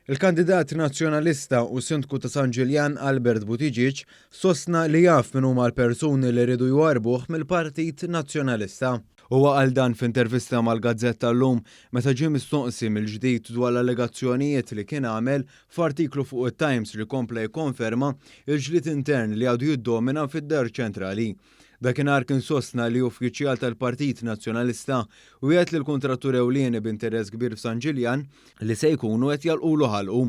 Il-kandidat Nazzjonalista u Sindku ta' San Ġiljan Albert Buttigieg sostna li jaf min huma l-persuni li riedu jwarrbuh mill-Partit Nazzjonalista. Huwa qal dan f'intervista mal-gazzetta Llum meta ġie mistoqsi mill-ġdid dwar l-allegazzjonijiet li kien għamel f'artiklu fuq it-Times li kompla jikkonferma l-ġlied intern li għadu jiddomina fid-Dar Ċentrali. Dakinhar kien sostna li uffiċjal tal-Partit Nazzjonalista wiegħed lill-kuntrattur ewlieni b'interess kbir f'San Ġiljan li se jkunu qed jagħlqulu ħalqu.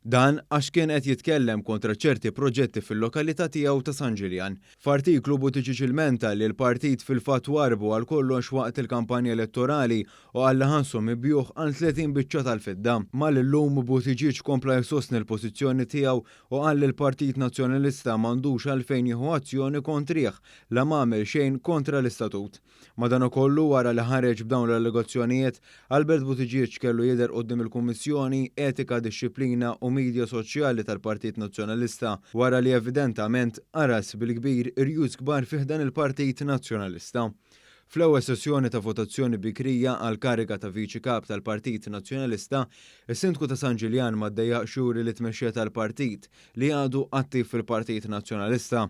Dan għax kien qed jitkellem kontra ċerti proġetti fil-lokalità tiegħu ta' San Ġiljan. F'artiklu Buttigieg ilmenta li l-partit fil-fatt warrbu għal kollox waqt il-kampanja elettorali u qal li ħassu mibjugħ għal 30 biċċa tal-fidda. Mal-ILLUM Buttigieg kompla jsostni l-pożizzjoni tiegħu u qal li l-Partit Nazzjonalista m'għandux għalfejn jieħu azzjoni kontrih la m'għamel xejn kontra l-istatut. Madankollu, wara li ħareġ b'dawn l-allegazzjonijiet, Albert Buttigieg kellu jidher quddiem il-Kummissjoni Etika, Dixxiplina u Media Soċjali tal-Partit Nazzjonalista wara li evidentament qaras bil-kbir irjus kbar fi ħdan il-Partit Nazzjonalista. Fl-ewwel sessjoni ta' votazzjoni bikrija għall-kariga ta' Viċi Kap tal-Partit Nazzjonalista, is-Sindku ta' San Ġiljan ma ddejjaqx juri li t-tmexxija tal-partit li għadu attiv fil-Partit Nazzjonalista.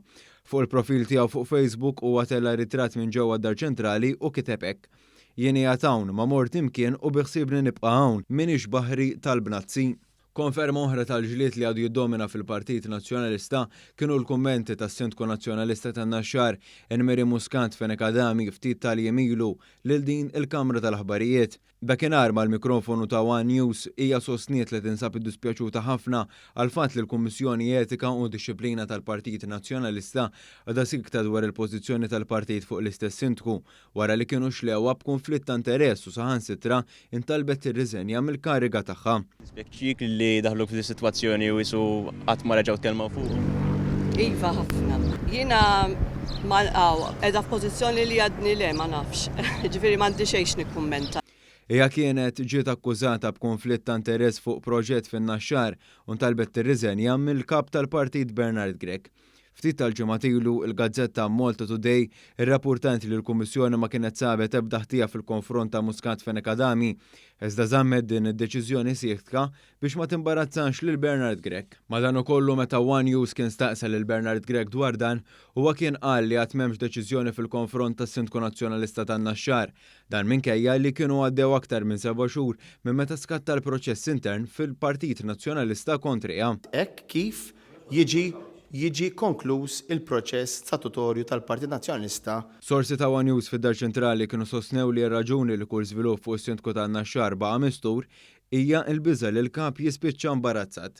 Fuq il-profil tiegħu fuq Facebook huwa tella' ritratt minn ġewwa d-Dar Ċentrali u kiteb hekk, Jien qiegħed hawn, ma mort imkien u biħsiebni nibqa' hawn, m'iniex baħri tal-bnazzi. Konferma oħra tal-ġlied li għadu jiddomina fil-Partit Nazzjonalista kienu l-kummenti tas-Sindku Nazzjonalista tan-Naxxar, Enmeri Muscat Fenech Adami ftit tal-jiem ilu lil din il-kamra tal-aħbarijiet. Dakinhar mal-mikrofonu ta' one News hija sostniet li tinsab iddispjaċuta ħafna għall-fatt li l-Kummissjoni Etika u Dixxiplina tal-Partit Nazzjonalista għadha siekta dwar il-pożizzjoni tal-partit fuq l-istess Sindku wara li kienu xlewha b'kunflitt ta' interess u saħansitra intalbet tirriżenja mill-kariga tagħha. Dispjaċik li daħluk f'din is-sitwazzjoni u qisu qatt ma reġgħu tkellmu fuqu? Iva ħafna. Jiena ma qiegħda f'pożizzjoni li għadni le ma nafx. Jiġifieri m'għandi xejn x'nikkummenta. Hija kienet ġiet akkużata b'kunflitt ta' interess fuq proġett fin-Naxxar u ntalbet tirriżenja mill-Kap tal-Partit Bernard Grech. Ftit tal-ġimgħat ilu, il-gazzetta Malta Today irrappurtant li l-Kummissjoni ma kienet sabet ebda ħtija fil-konfront ta' Muscat Fenech Adami, iżda żammet din id-deċiżjoni sieħtka biex ma timbarazzax lil Bernard Grech. Madankollu meta one News kien staqsa lil Bernard Grech dwar dan, huwa kien qal li għad m'hemmx deċiżjoni fil-konfront tas-Sindku Nazzjonalista tan-Naxxar. Dan minkejja li kienu għaddew aktar minn seba' xhur minn meta skatta l-proċess intern fil-Partit Nazzjonalista kontriha. Hekk kif jiġi jiġi konkluż il-proċess statutorju tal-Partit Nazzjonalista. Sorsi ta' one News fid-Dar Ċentrali kienu sostnew li r-raġuni li kull żvilupp fuq is-Sindku tan-Naxxar baqa' mistur hija l-biża' li l-Kap jispiċċa imbarazzat.